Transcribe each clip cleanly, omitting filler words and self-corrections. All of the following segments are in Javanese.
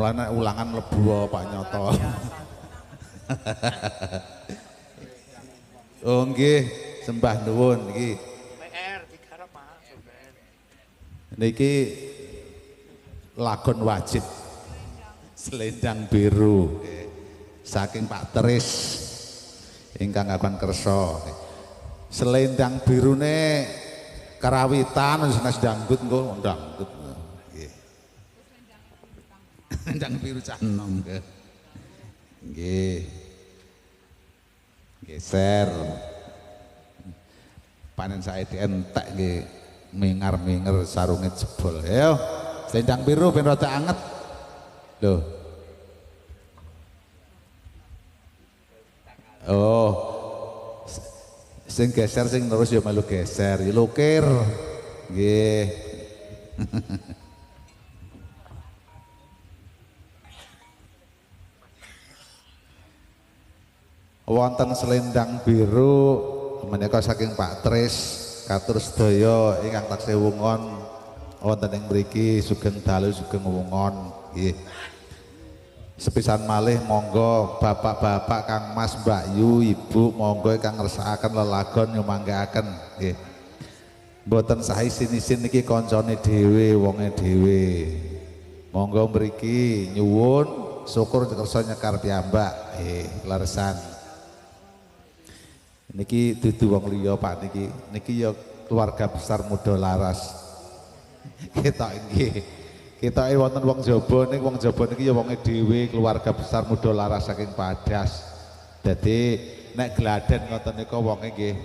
Mulane ulangan mlebu Pak Nyoto. Oh nggih, sembah nuwun niki. PR digarap Pak sampean. Niki lagon wajib. Selendang Biru saking Pak Tris ingkang kagungan kersa. Selendang birune karawitan wis dangdut engko dangdut. Nggih. Selendang biru cah enom. Nggih. Geser. Panen saiki entek nggih mingar-minger sarunge jebol. Ayo, selendang biru ben rada anget. Lho. Oh. Sing geser sing terus ya melu geser, ya lukir. Nggih. Wonten selendang biru menika saking Pak Tris katur sedaya ingkang taksih wungon wonten ing mriki sugeng dalu sugeng wungon nggih. Sepisan malih monggo bapak-bapak Kang Mas Mbak Yu Ibu monggo ingkang ngersakaken lelagon nyumanggaaken nggih. Mboten sah isin-isin niki kancane dhewe wonge dhewe. Monggo mriki nyuwun syukur kersa nyekar piyambak nggih leresan. Niki dudu wong liya Pak niki. Niki ya keluarga besar Muda Laras. Ketok nggih. Ketoke wonten wong jaba niku wong jaba niki ya wonge dhewe keluarga besar Muda Laras saking Padas. Dadi nek gladen ngoten niku wonge nggih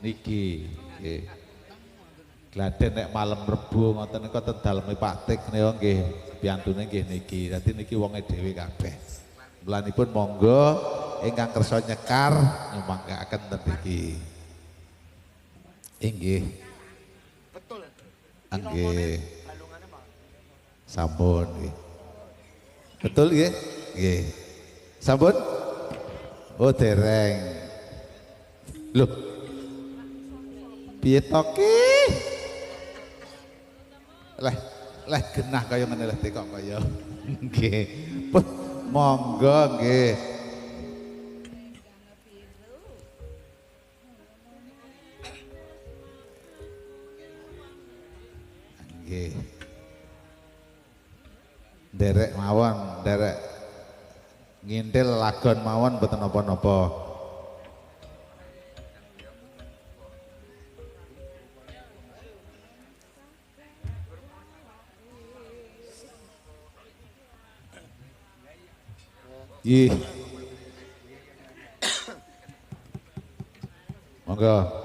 niki nggih. Gladen nek malam Rebo ngoten niku ten daleme Pak Tik niku nggih piyantune nggih niki. Dadi niki wonge dhewe kabeh. Mulanipun monggo ingkang kersa nyekar nyumanggaaken ten mriki. Inggih. Betul. Nggih. Sampun nggih. Betul nggih? Nggih. Sampun? Oh dereng. Lho. Piye to ki? Leh, leh genah kaya ngene leh kok kaya. Nggih. Monggo nggih. Nggih. Nderek mawon, nderek ngintil lagon mawon mboten napa-napa. Nggih. Monggo.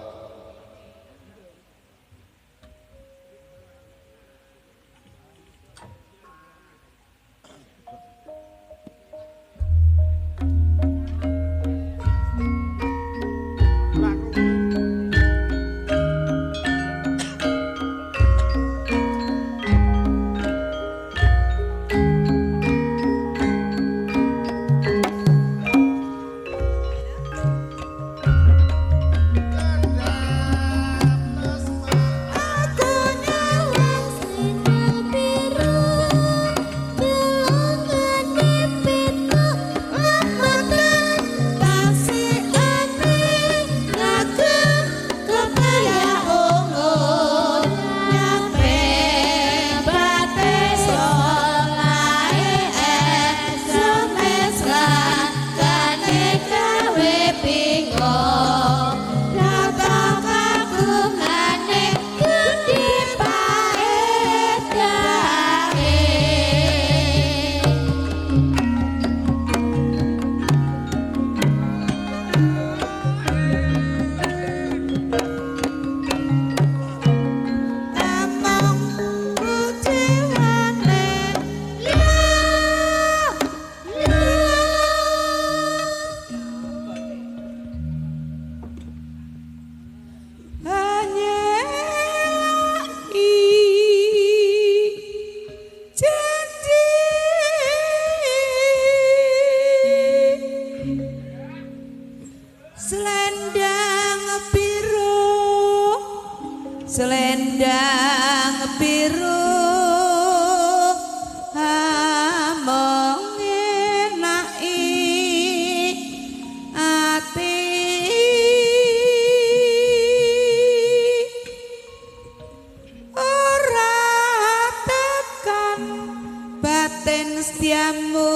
Batin setiamu.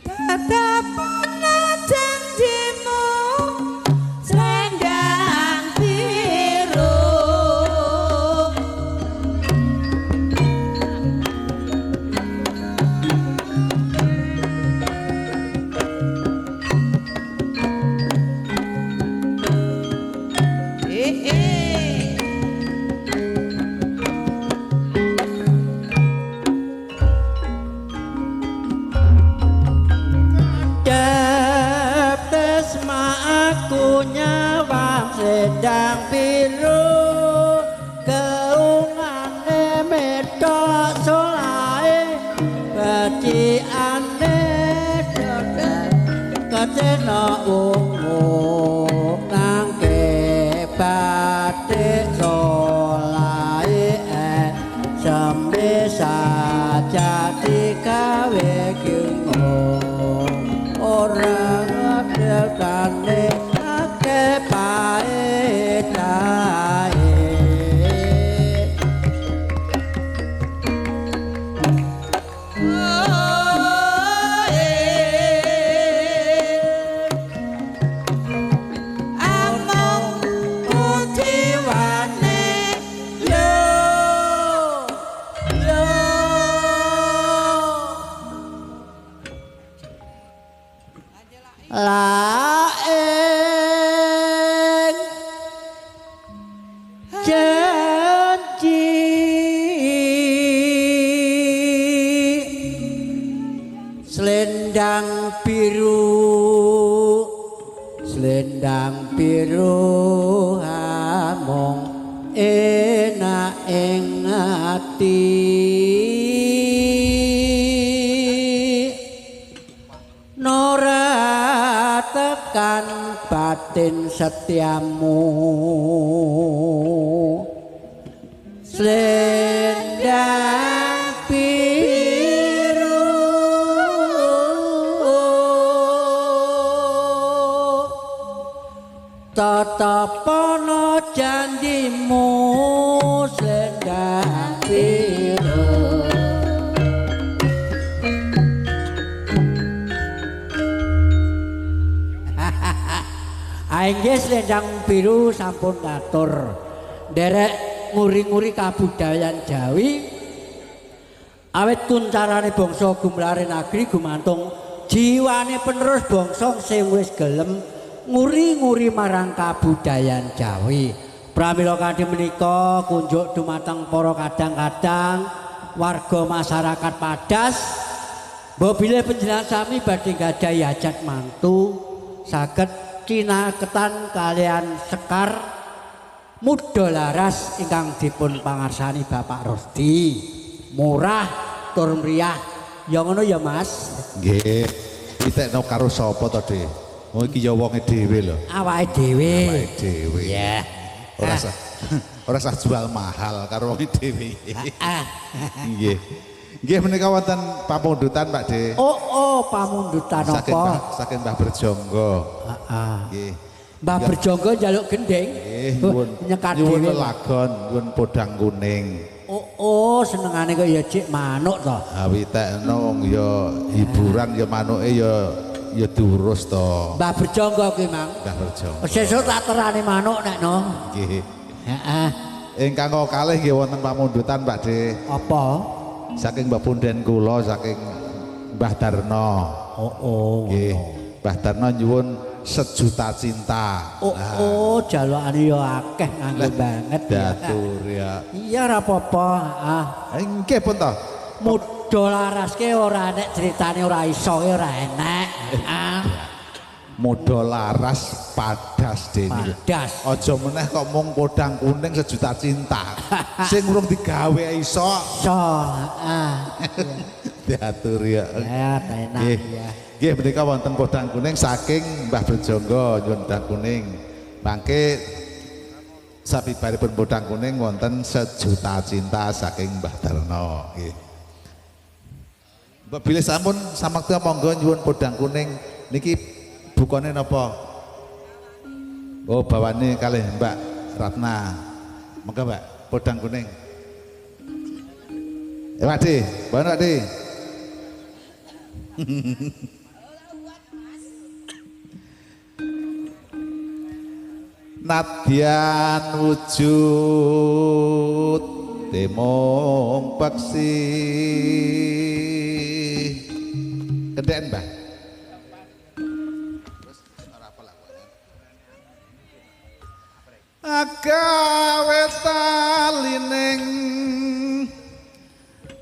Tetepana janjimu selendang biru. Eh, eh. Deptes aku nyawang selendang biru, keungane medok solahe, becikane dodol kecena ungu nangke batik solahe sembe saja digawe kingo ora ngedelkane akeh paedae. Oh, eh. Among kuciwane Yo yo laeng janji selendang biru, selendang biru among enak ing ati. Nora tekan batin setiamu selendang biru. Tetapono janjimu selendang biru. Inggih selendang biru sampun katur. Nderek nguri-nguri kabudayan Jawi. Awit kuncarane bangsa gumlare nagri gumantung jiwane penerus bangsa sing wis gelem nguri-nguri marang kabudayan Jawi. Pramila kanthi menika kunjuk dumateng para kadang-kadang warga masyarakat Padas, mbok bilih panjenengan sami badhe gadhahi hajat mantu saged cinaketan kalian sekar muda laras ingkang dipun pangarsani Bapak Rosdi. Murah tur mriyah. Ya ngono ya Mas. Nggih. Pitekno karo sapa to, Dik? Oh iki ya wonge dhewe lho. Awake dhewe. Awake dhewe. Iya. Ora sah ora sah jual mahal karo wonge dhewe. Ah. Nggih. Nggih menika wonten pamundutan Pak De. Oh, oh, pamundutan Saking apa? Saking Mbah Berjonggo. Heeh. Nggih. Mbah Berjonggo njaluk gending. Nggih, nyuwun nyekat nyuwun dhewe. lelagon, nyuwun podang kuning. Oh, oh, senengane kok ya cik manuk to. Ha witekno wong ya hiburan ya manuke ya ya diurus to. Mbah Berjonggo kuwi, Mang. Mbah Berjonggo. Sesuk tak terane manuk nek no. Nggih. Heeh. Ingkang kalih nggih wonten pamundutan Pak De. Apa? Saking Mbah Punden kula saking Mbah Darno. Oh, oh. Nggih. Mbah Darno nyuwun sejuta cinta. Oh, oh, jalukane ya akeh nganggo banget. Datur ya. Iya ora apa-apa. Ah, Nggih pun to. muda laraske ora enek critane ora iso ora enek. Ah, Muda laras padas dene. Padas. Aja meneh kok mung podang kuning sejuta cinta. Sing urung digawe iso Iso, ah. diatur ya. Ya, enak Nggih. ya. Nggih menika wonten podang kuning saking Mbah Berjonggo nyuwun podang kuning. Mangke sabibaripun podang kuning wonten sejuta cinta saking Mbah Darno. Nggih. Mbok bilih sampun samakta monggo nyuwun podang kuning niki Dibukane napa? Oh, bawane kalih Mbak Ratna. Monggo Mbak, podang kuning. Pak De, bawane Pak De. Nadyan wujud temong peksi. Kendeken, Mbah. Agawe talining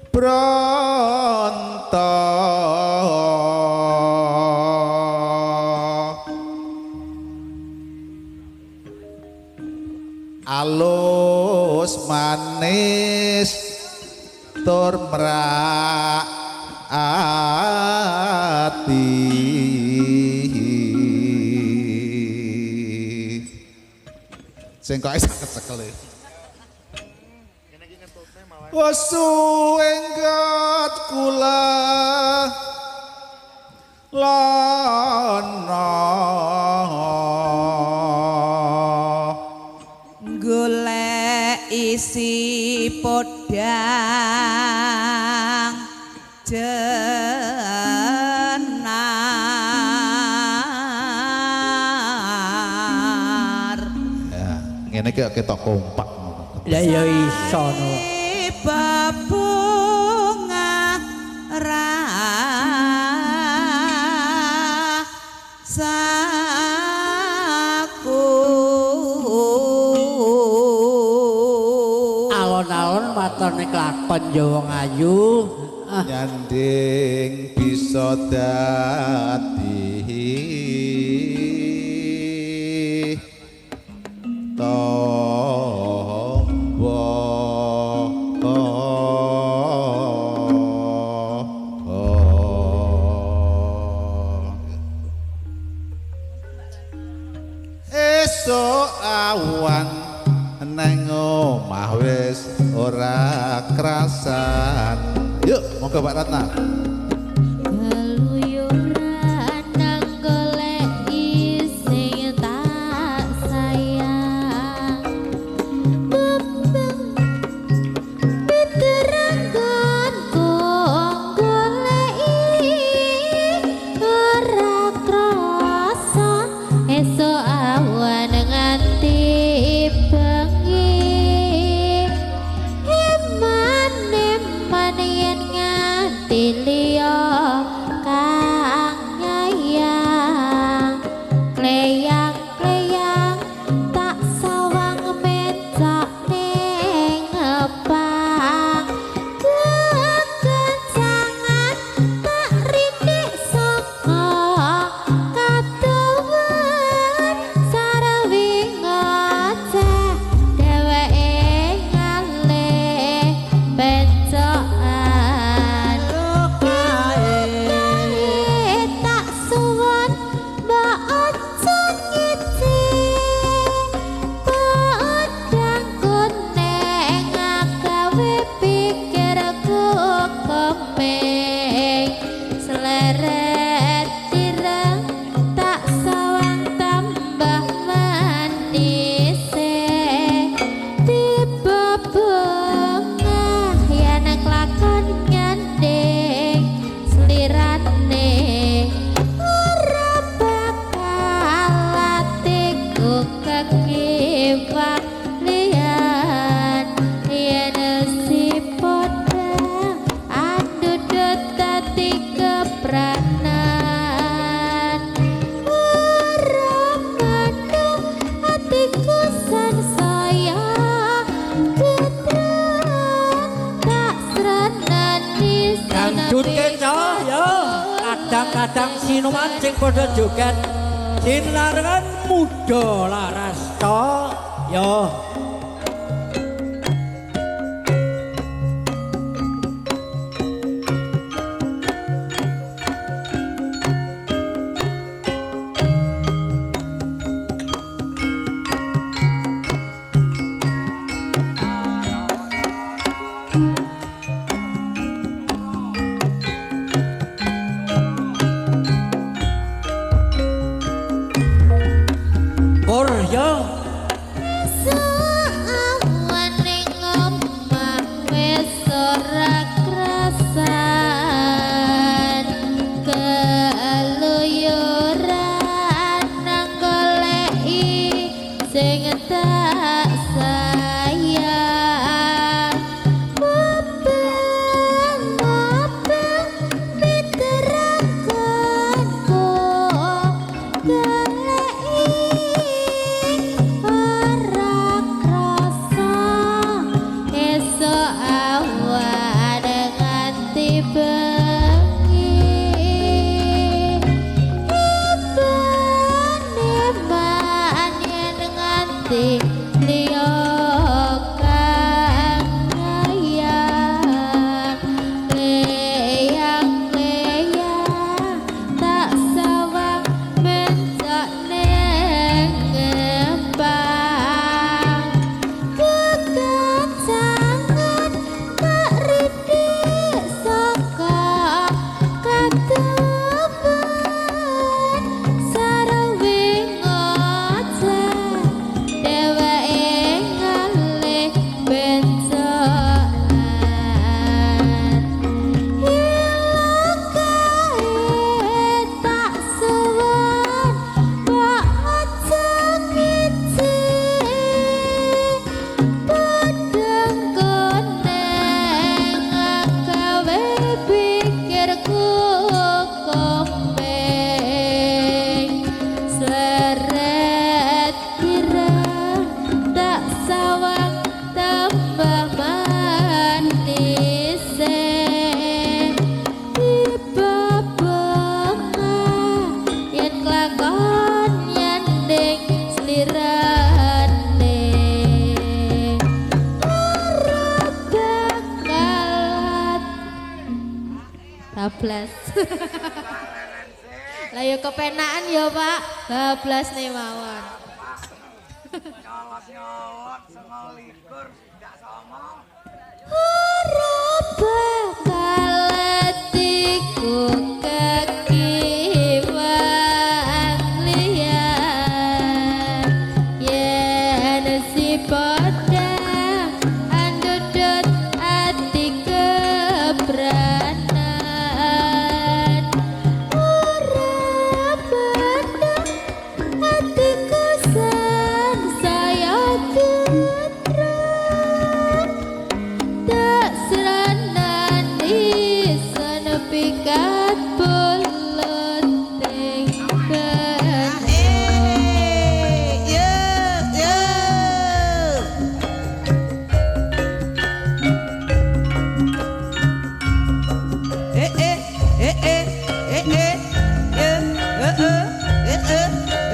bronto alus manis tur merak ati. Sengkoke saged cekel. Ngene iki ngentutne malah. Wesu enggot kula lana golek isi podang jenar. Ya, ngene iki ketok kompak ngono. Lah ya iso no. Bebunga rasaku. Alon-alon matone kelakon ya wong ayu. Ah, Nyanding bisa dadi tombo. Esuk awan neng omah wis ora krasan. Yuk, monggo Pak Ratna. Keluyuran nang goleki sing tak sayang. Bebeng piteranggonku goleki ora krasa esuk awan nganti bengi. Eman eman yen nganti liya kang nyayang. Kleyang-kleyang tak sawang mencok ning ngepang. Kekencangan tak rindik saka katuwen sarwi ngoceh dheweke ngalih bencokan. Kae tak suwun mbok aja ngece. Podang kuning agawe pikirku kemeng. Sleret ireng tak sawang tambah manise. Tiba bengah yen kelakon nyanding slirane. Ora bakal atiku kekiwak liyan yen si podang andudut dadi kepranan. Ora manung atiku sansaya getrek tak srenani Dangdut keco ya. Kadang-kadang sinuman sing padha joget sinarengan muda laras to ya. Bablas. Lah ya kepenaan ya Pak, bablas nih mawon. Nyolot-nyolot 29 ndak songo. Ora bakal atiku kekiwan liyan yen si podang andudut ati kebranan ora bener atiku saya getrek tak seranani senepikat bulut ting ben Eh, yo yo. Eh eh eh eh eh eh eh eh eh eh eh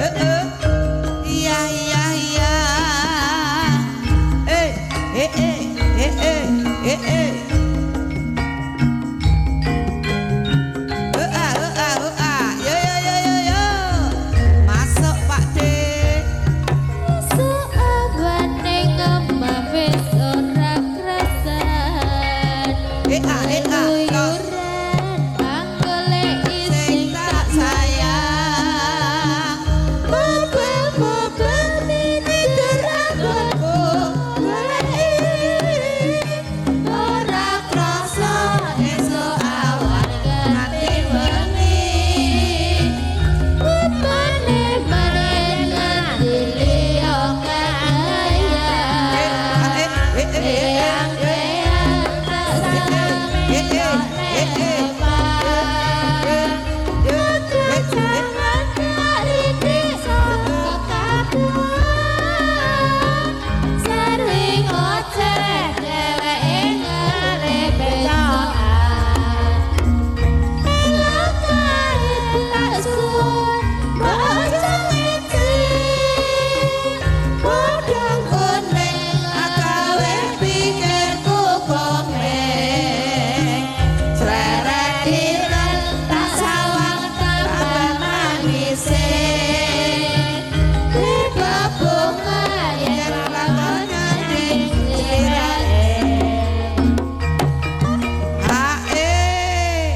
eh eh. Iya iya iya. Eh eh eh eh eh eh eh. Eh ah eh ah eh ah. Yo yo yo yo yo. Masuk Pak D. Seawane ngemah wis ora krasan. Eh ah eh ah. Los. Keluyuran anggoleki Sing sing tak tak sayang. Mobil-mobil miniter anggonku goleki. Ora krasa esuk awan nganti wengi. Mane mane nganti liya kaya. Eh eh eh eh eh Reang-reang tak eh eh eh eh salah eh eh. Jangan dari saka kabuan. Sering oceh dheweke ngare becokan. Elok kae tak suwun mbok aja ngeci. Podang kuning agawe pikirku komeng. Sreret ireng tak sawang tambah mangise. Bebunga yen lakon ning slirane. Ha eh.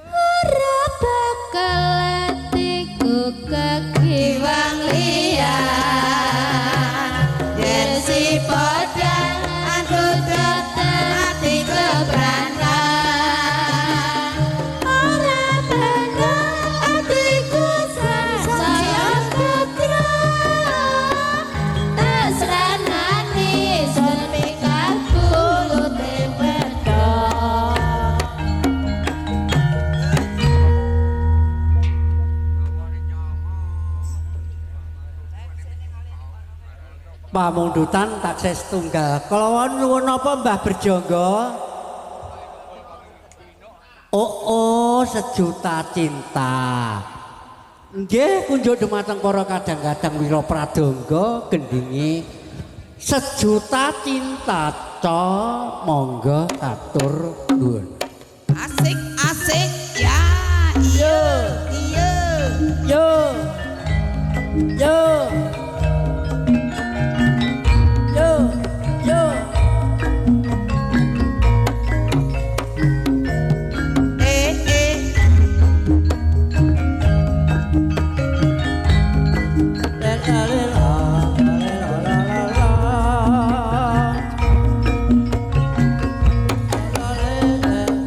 Ora bakal atiku kekiwang Liyan yen si podang andudut ati kebranan. Ora bener atiku saya ketrek. Tak seranani sun pikat bulute wedok. Pamundutan taksih setunggal. Kala nuwun napa Mbah Berjangga? Oh, oh sejuta cinta. Nggih kunjuk dumateng para kadang-kadang wira pradangga gendinge sejuta cinta ca monggo katur nuwun. Asik asik ya iya iya. Yo. Yo. Yo. Yo. Eh eh. La la la la la la la. La la la.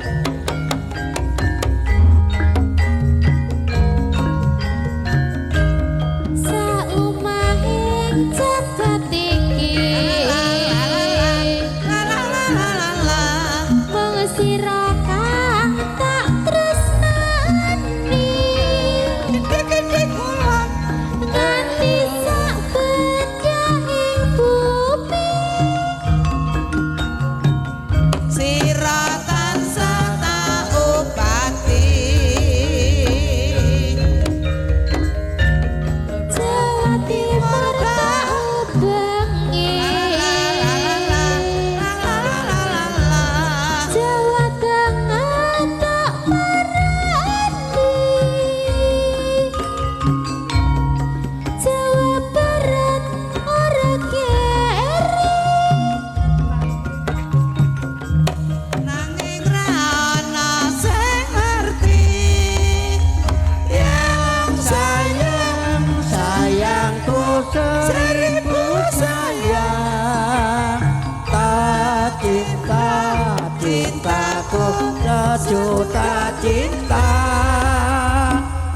Sejuta cinta.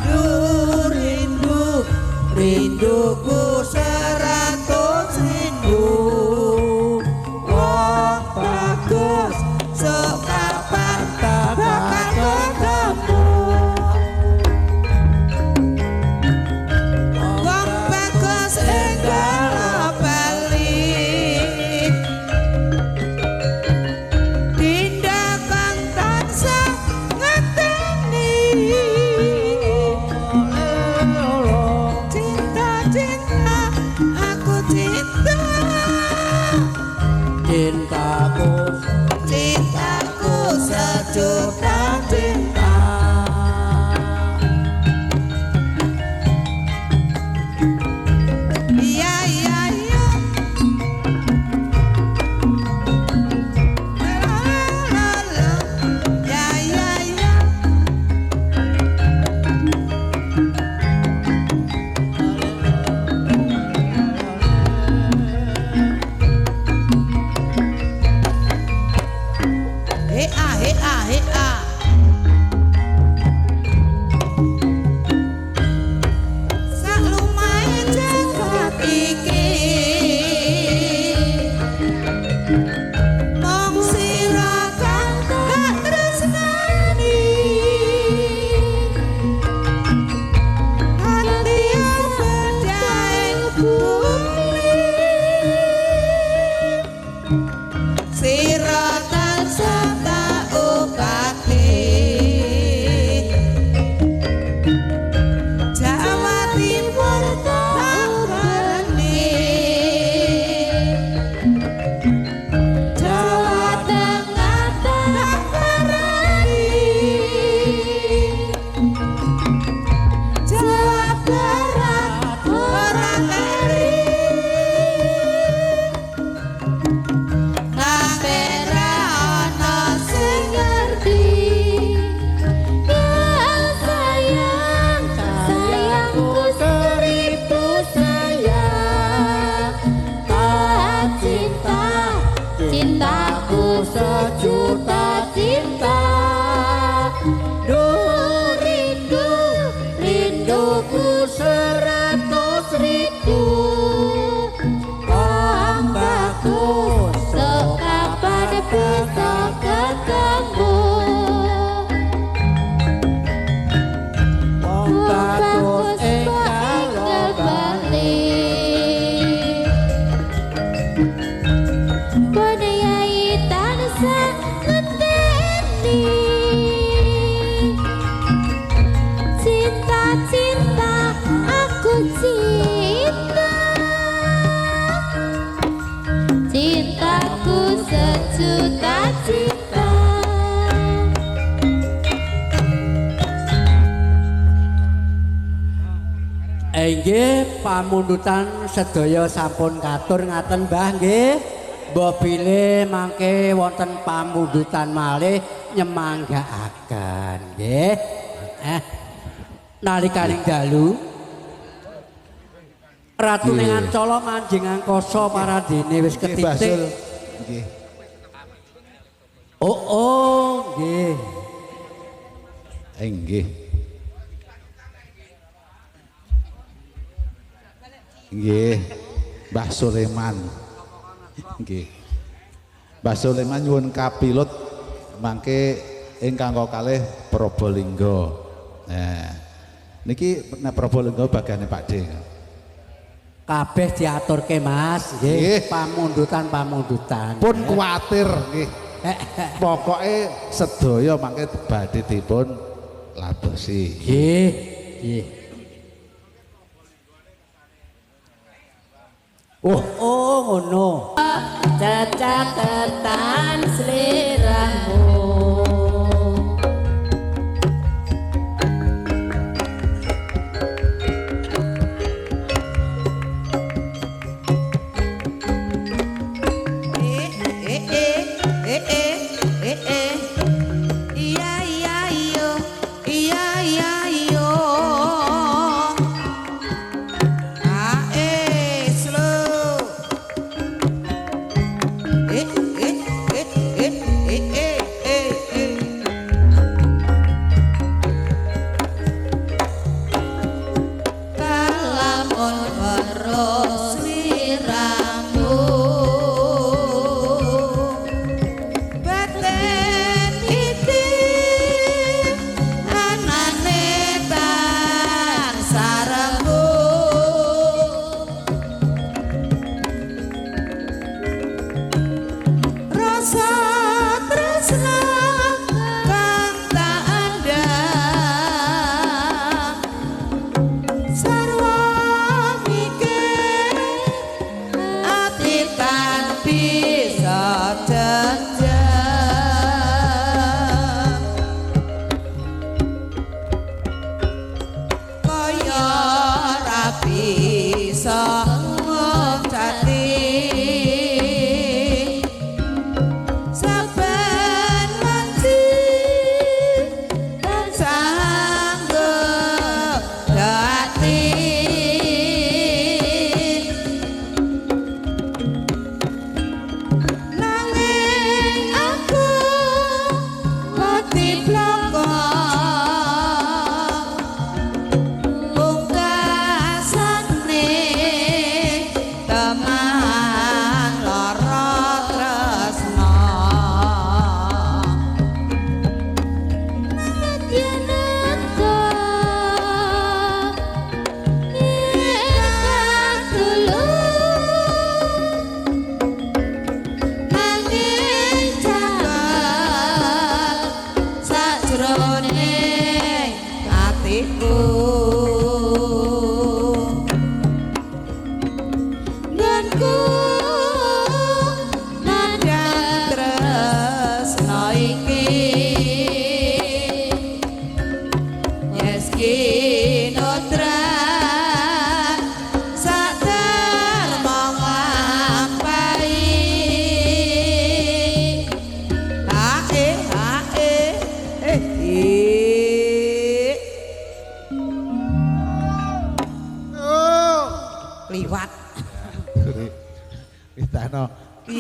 Duh rindu, rinduku 100 rindu. Wong bagus sok kapan bakal ketemu. Wong bagus enggal bali. Dinda kang tansah ngeteni. Cinta cinta aku cinta. Cintaku, cintaku sejuta cinta. Iya iya iya. La la la. Ya ya ya. He a he a he a. Sak lumahe jagat iki mung sira kang tak tresnani. Ati bedhaing bumi sira tansah tak obati. Jawa Timur tak berani, Jawa Tengah tak berani, Jawa Barat ora keri. Kabeh ra ana sing ngerti. Kau sayang, sayangku seribu sayang. Tak cinta, cintaku sejuta cinta. Duh rindu, rinduku 100 ribu. Wong bagus, sekapan bisa ketemu. Wong Wong bagus bagus enggal enggal bali. bali. Boneyai tansah ngenteni. Cinta cinta aku cinta. Cintaku sejuta cinta. Inggih pamundutan sedaya sampun katur ngaten Mbah nggih. Mbok bilih mangke wonten pamundutan malih nyemanggaaken nggih. Nalikaning dalu Ratu ning Ancala manjing angkasa paradene wis Nggih, Mbah Sul. ketitik. Nggih. Oh, oh nggih. Nggih. Nggih. Mbah Sulaiman. Nggih. Mbah Sulaiman nyuwun kapilut mangke ingkang kalih Probolinggo. Nah, niki nek Probolinggo bagiane Pak D. Kabeh diaturke Mas, nggih. Nggih. Pamundutan-pamundutan. Pun kuwatir nggih. Pokoke sedaya mangke badhe dipun ladosi. Nggih, nggih. Oh, oh ngono. Cacatetan sliramu. Eh eh eh eh eh eh eh. Iya iya iyo, iya iya iyo. Ah eh slow. Eh eh eh eh eh.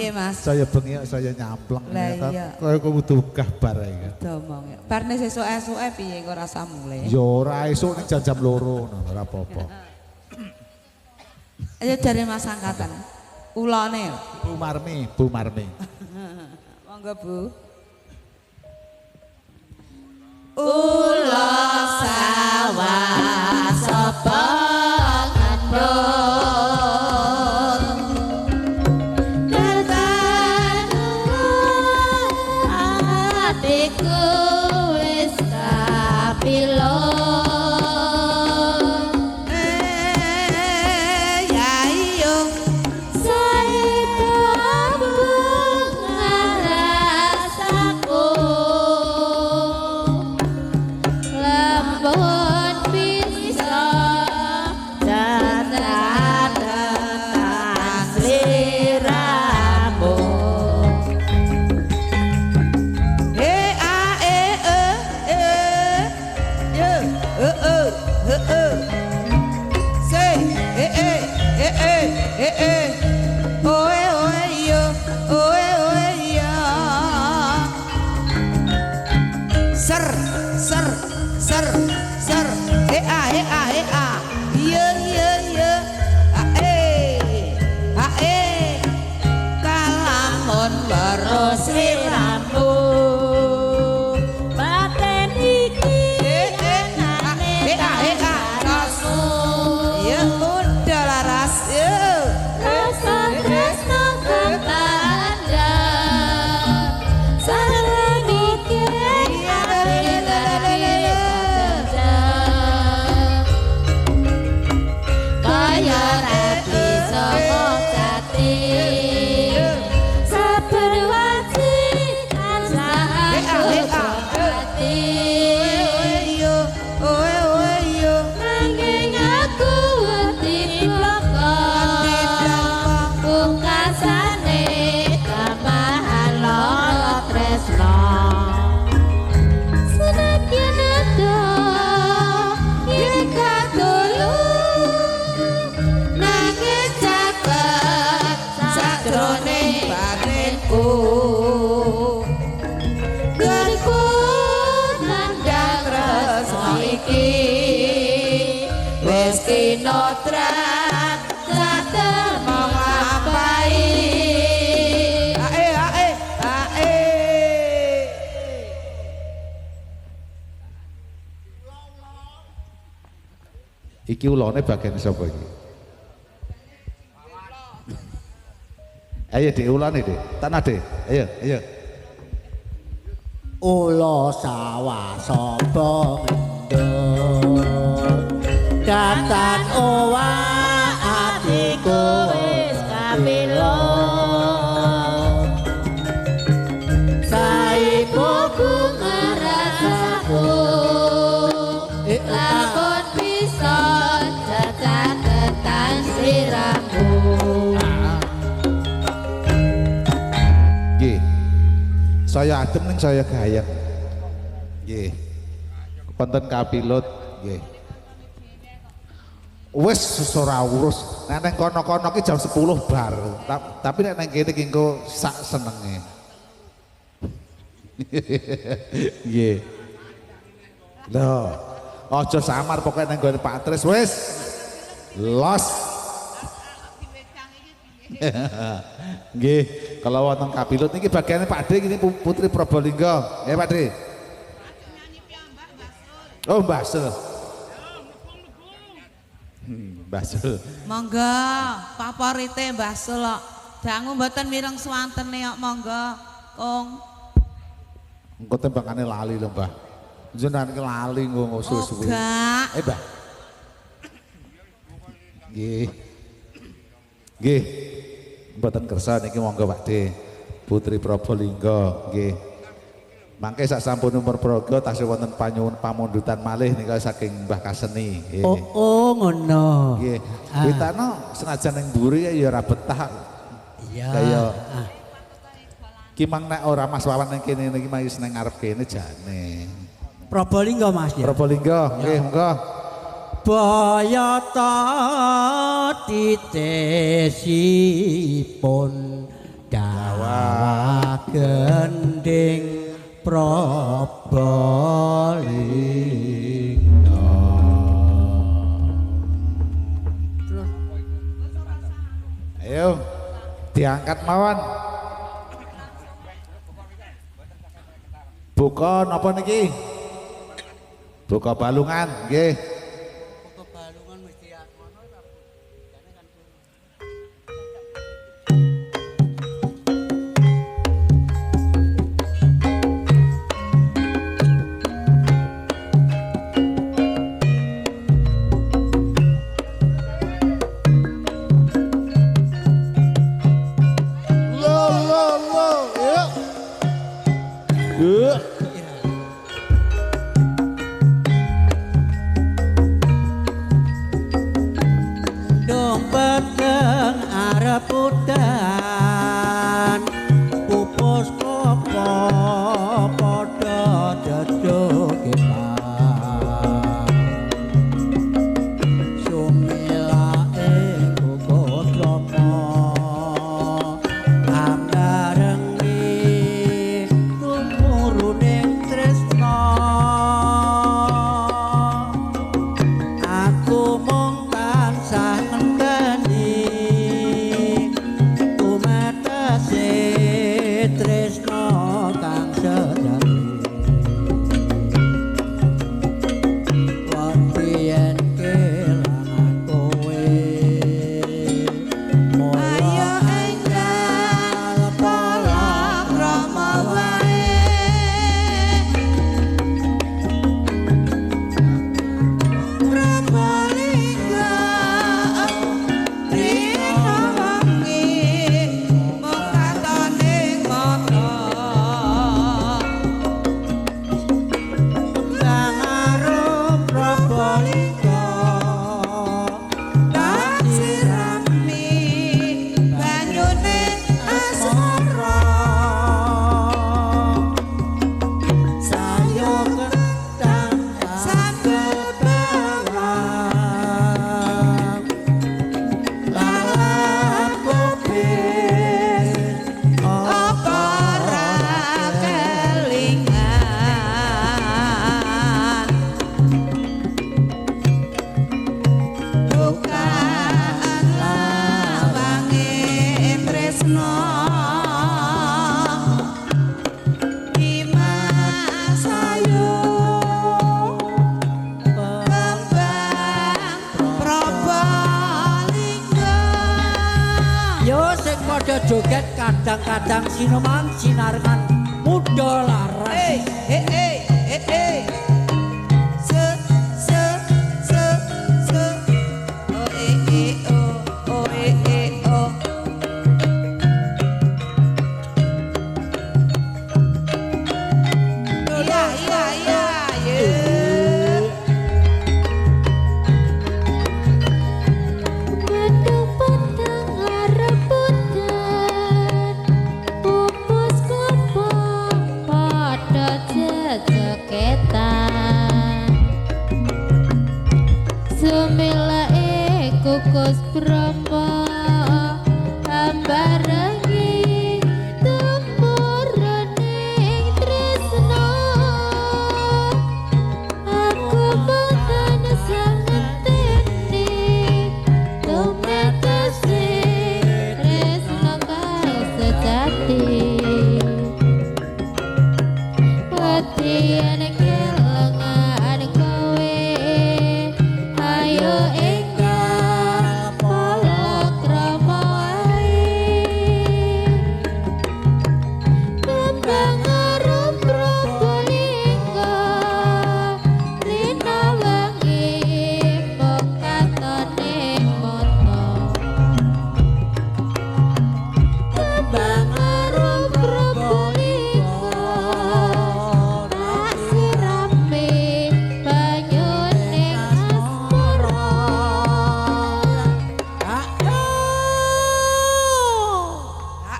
Piye Mas? Saya bengi saya nyampleng. Lah iya. Kaya kudu gah bar iki. Domong ya. Barne sesuk esuke piye kok rasa mulih. Ya ora esuk ning jam-jam 2 ngono ora apa-apa. Ayo jare Mas angkatan. Ulane. Bu Marmi, Bu Marmi. Monggo Bu. Ula sawah sapa ngandut Datan atiku wis kapilo. Ya iyo Saito ngarasaku lembut bisa catetan sliramu. E a e e e y e e e e C e e e e e e o e o e yo o e o e yo ser ser ser ser e a e a e a ye ye ye a e a e kalamun weruh sliramu baten iki e e a e a e a ros ya udah laras ya rasa tresno kang tandang sareng iki kaya rapi saka jati saben wati tansah ati yo oe oe yo nanging aku wedi bloko pungkasane tambahan lara tresno senadyan adoh yen katulu nanging caket sakjroning batinku Gerku nandang tresno iki wis kinotrat cater menglampahi. Ae ae ae. Iki ulane bagian sapa iki? Ayo Dik ulane Dik. Tanah Dik. Ayo, ayo. Ula sawah sapa ngendut datan owah atiku wis kapilo saiku ku ngerasaku lakon bisa cacatetan sliramu. Nggih. Saya adem ning saya gayeng. Nggih. Wonten kapilut nggih. Wis ora urus. Nek nang kono-kono ki jam 10 bar. Tapi nek nang kene ki engko sak senenge. Nggih. Lho, aja samar pokoke nang gone Pak Tris wis. Los. Nggih, kalau wonten kapilut niki bagiane Pak D ini Putri Probolinggo. Nggih Pak D. Oh, Mbah Sul. Mbah Sul. Monggo favorite Mbah Sul kok. Dangu mboten mireng swantene kok monggo. Kong. Engko tembangane lali lho, Mbah. Jenengan iki lali engko suwe-suwe. Oh, gak. Mbah. Nggih. Nggih. Mboten kersa niki monggo Pak D. Putri Probolinggo nggih. Mangke sak sampun umur praga tasih wonten panyuwun pamundutan malih nika saking Mbah Kaseni. Nggih. Oh, oh ngono. Nggih. Ah. Witano senajan ning mburi ya ora betah. Iya. Kaya Ah. ki mang nek ora Mas Wawan ning kene niki mah wis ning ngarep kene jane. Probolinggo Mas ya. Probolinggo, nggih monggo. Bayata titesipun Dawa gending Probolinggo. Ayo diangkat mawon. Buka napa niki? Buka balungan nggih. Buka balungan mesti ngono. Lo lo lo. Yuk. Yuk. Dong peteng arep udan pupus klopo padha jejogetan sumilake gugus lopo ambarengi tumuruning tresna. Aku mung tansah ngenteni tumetese tresna kang sejati. Wedi yen kelangan kowe Ayo enggal palakrama wae. Probolinggo rina wengi mung katone mata. Kembang arum Probolinggo Tak sirami banyune asmara. Sayur kentang Sambel bawang lalap kubis apa ora kelingan. Bukaan lawange tresno Dimas ayu kembang Probolinggo. Yo sing padha joget kadang-kadang sinoman sinarengan muda laras. Eh, eh, eh, eh, eh. Se, se, se, se. O, e, e, o, o, e, e, o. Iya, iya, iya, ye. Mendung peteng arep udan pupus klopo padha jejogetan sumilake kukus bromo ambarengi tumurune tresno. Aku boten sangenteni tumetese tresno kang sejati. Wedi yen kelengan kowe ayo enggal palakrama wae. Kembang arum Probolinggo rina wengi mung katone mata. Kembang arum Probolinggo tak sirami banyune asmara.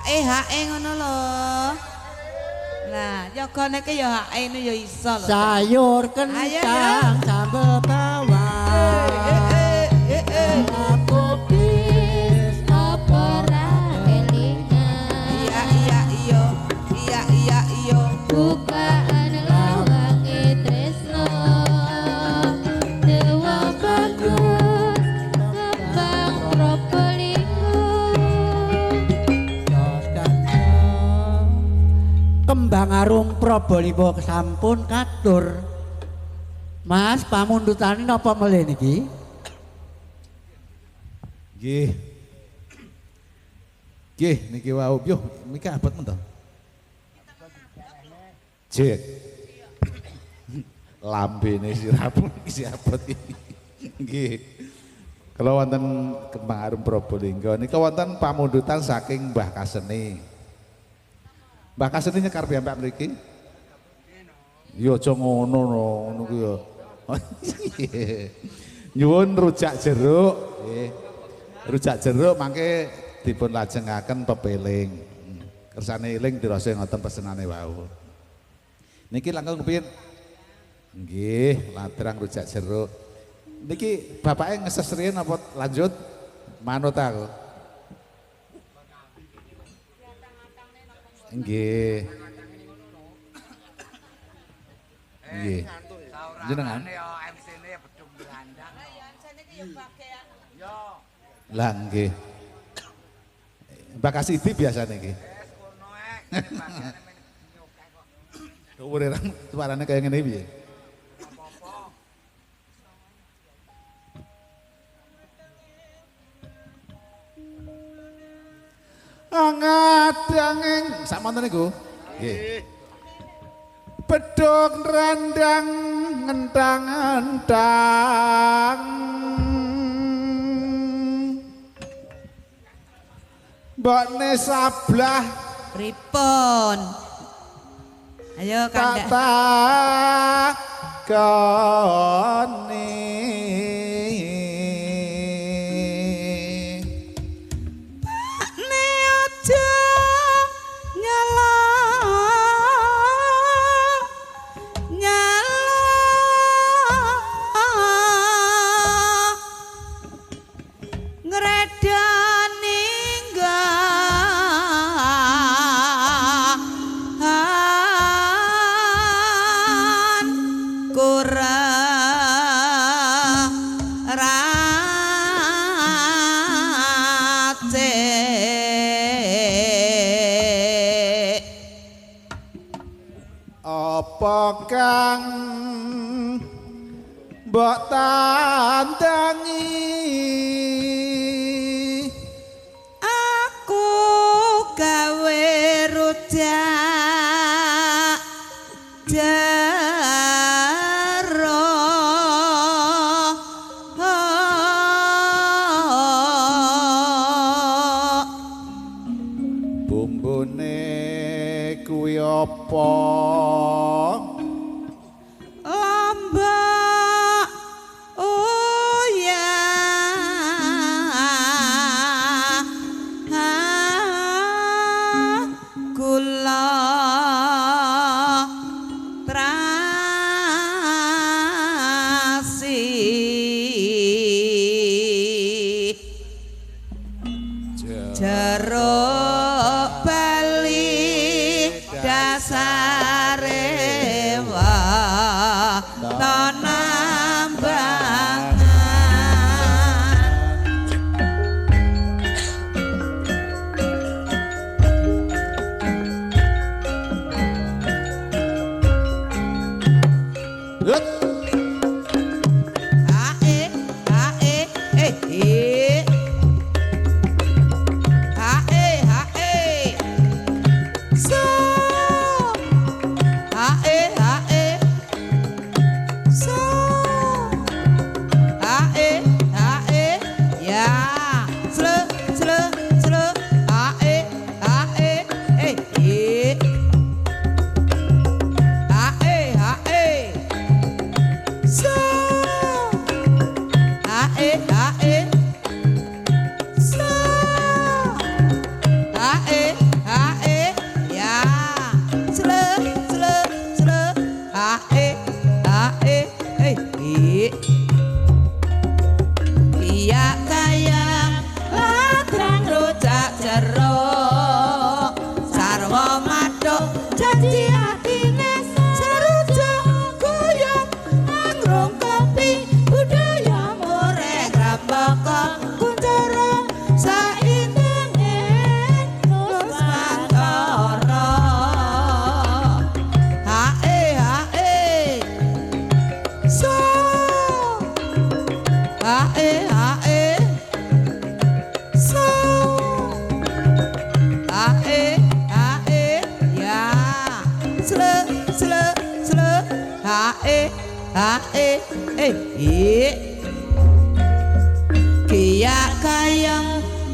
Hae hae ngono lho. Lah, yogane ki ya hae ini ya iso lho. Sayur Ayo, kentang sambel bawang Eh, eh, eh, eh. lalap kubis Apa ora kelingan. Kembang Arum Probolinggo sampun katur. Mas, pamundhutane napa melih niki? Nggih. Nggih niki wau. Yo, niki abot men to? Jek. Lambene sirapun iki si abot iki. Nggih. Kalau wonten Kembang Arum Probolinggo nika wonten pamundutan saking Mbah Kaseni. Mbah Kaseni nyekar piyambak mriki. Ya aja ngono no, ngono ku ya. Nyuwun rujak jeruk, nggih. Rujak jeruk mangke dipun lajengaken pepeling. Kersane eling dirasa ngoten pesenane wau. Niki langkung kepiye? Nggih, ladrang rujak jeruk. Niki bapake ngeses riyin apa lanjut? Manut aku. Nggih. Nggih. Jenengan? Ya MC-ne ya bedung blandang. Yo. Lah nggih. Mbak Kasidi biasane iki. Wis kono ae bagiane men nyokek kok. Dhuwure suarane kaya ngene piye? Apa-apa. Angadanging sakmonten niku. Nggih. Bedhog nrandang ngentang-entang. Mbokne sablah Pripun? Ayo tak kandha. takoni. Ne aja nyala nyala ngredani nggahan kurang racik. Apa kang mbok tandangi? Aku gawe rujak jeruk Bumbune kuwi apa? Lombok uyah gula terasi jeruk bali dasare waton nambangan. Hut. A E A E E E A E A E So A E A E So A E A E ya sle sle sle A E A E E E A E A E So A E A E So A E A E ya sle sle sle A E A E E E Iya kayang ladrang rujak jeruk sarwa mathuk janji atine serujuk guyub anggrung kopi budaya mureh grambaka kuncara saintenge nuswantara. E H E E I. Kiyak kayang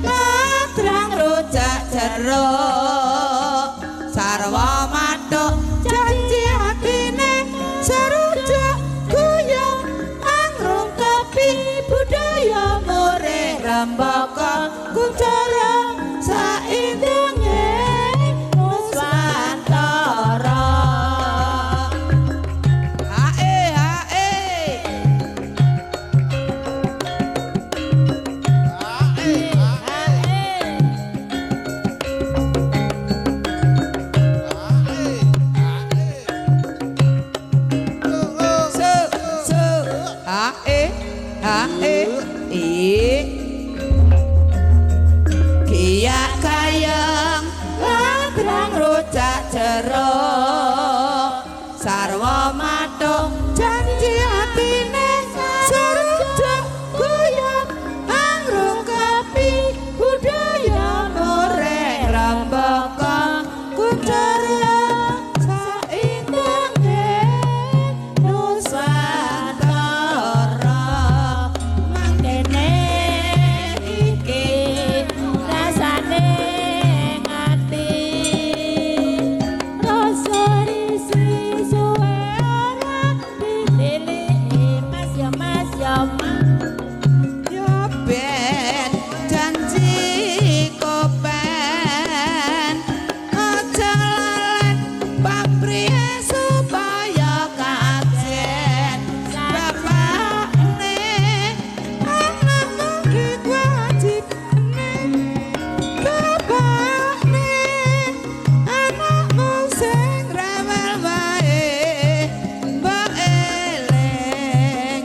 ladrang rujak jeruk sarwa mathuk janji atine serujuk guyub angrung kopi budaya more rembaka kuncara saindange Nusantara. Hae hae. Su su H E H E I. Kiyak kayang ladrang rujak jeruk sarwa mathuk janji atine serujuk guyub angrung kopi budaya more rembaka kuncara saindange Nusantara. Mangkene iki rasane ngati rasa risi suwe ora ditiliki Mas ya Mas ya Mas. Ya ben janji kopen aja lalen pamrih supaya kajen bapakne anakmu diwajibne bapakne anakmu sing rewel wae mbok eling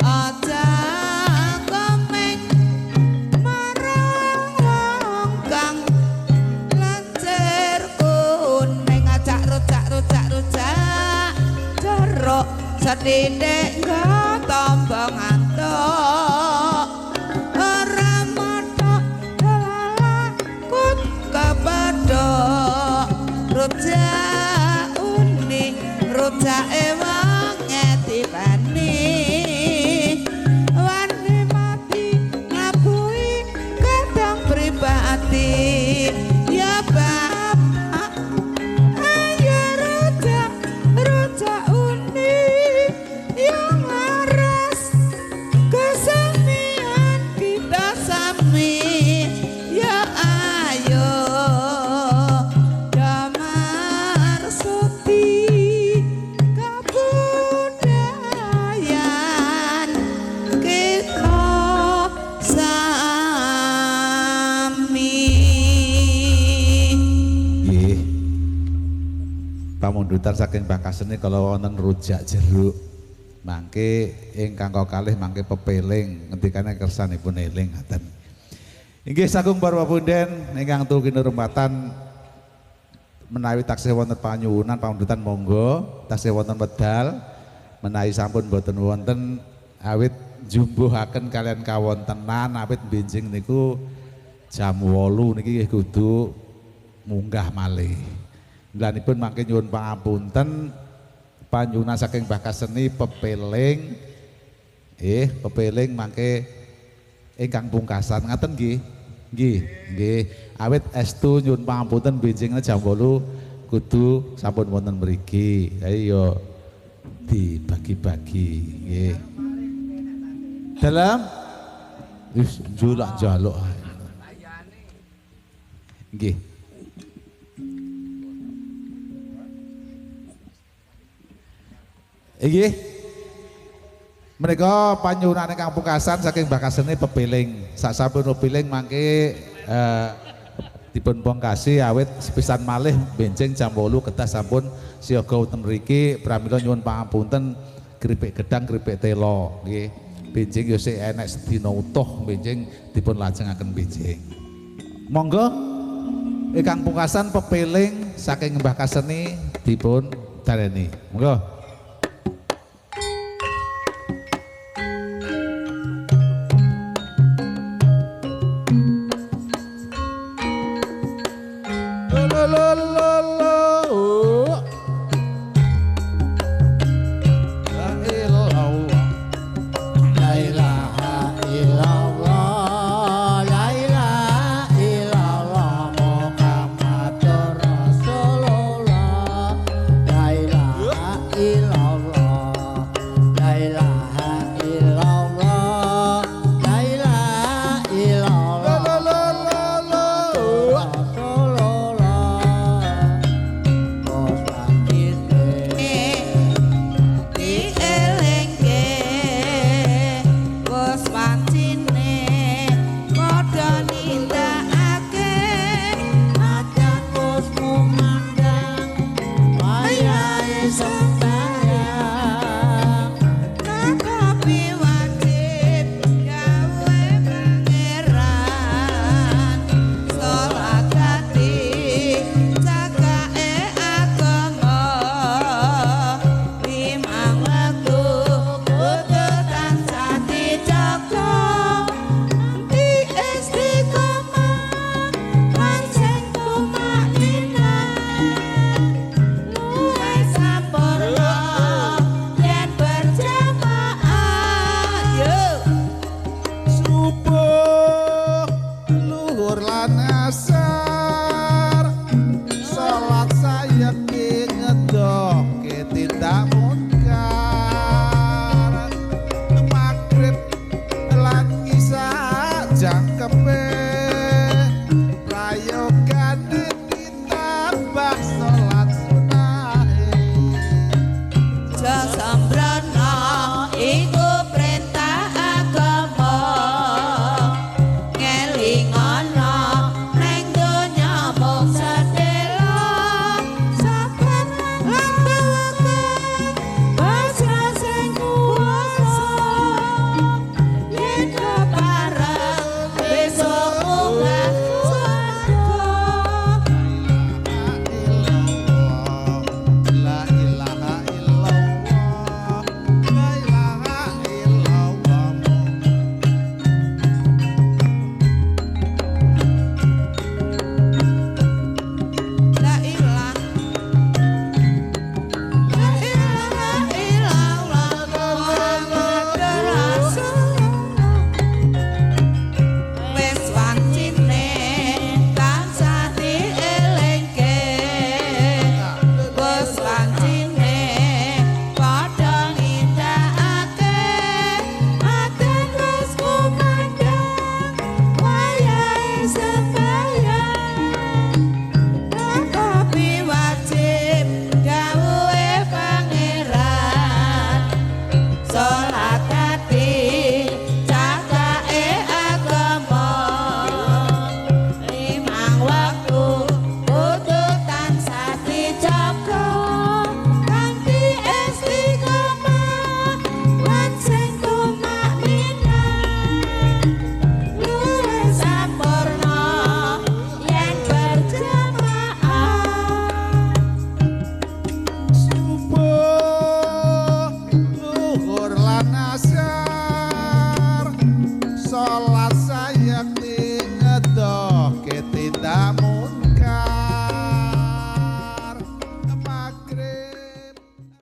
aja komeng marang wong kang lancir kuning ajak rujak rujak rujak jeruk sethithik nggo tombo ngantuk ora mathok lalakut kepethuk rujak uni rujake wong ngetipani wani mati ngabuhi kadang pribadi ya bapak ayo rujak rujak uni yang laras kesenian kita sami ya ayo damar suti kabudayan kita sami. Nggih. Pamundutan saking Mbah Kaseni kalau wonten rujak jeruk mangke ingkang kalih mangke pepeling ngendikane kersanipun eling ngaten. Inggih sagung para punden ingkang tuhu kinurmatan menawi taksih wonten panyuwunan pamundutan monggo taksih wonten wedal menawi sampun boten wonten awit jumbuhaken kalian kawontenan awit benjing niku jam 8 niki nggih kudu munggah malih. Milanipun mangke nyuwun pangapunten panyuwunan saking Mbah Kaseni pepeling pepeling mangke ingkang pungkasan ngaten nggih. Nggih, nggih. Awit estu nyuwun pangapunten benjingne jam 8 kudu sampun wonten mriki. Ayo dibagi-bagi nggih. Dalam wis njulak njaluk ae. Nggih. Nggih. Menika panyuwunan ingkang pungkasan saking Mbah Kaseni pepiling. Sasampun pepiling mangke dipun pungkasi awit sepisan malih benjing jam 8 kedah sampun siaga wonten mriki pramila nyuwun pangapunten keripik gedang keripik telo nggih. Benjing yo sik enek sedina utuh benjing dipun lajengaken benjing. Monggo ingkang pungkasan pepiling saking Mbah Kaseni dipun dareni. Monggo. Lo lo lo lo. Panase.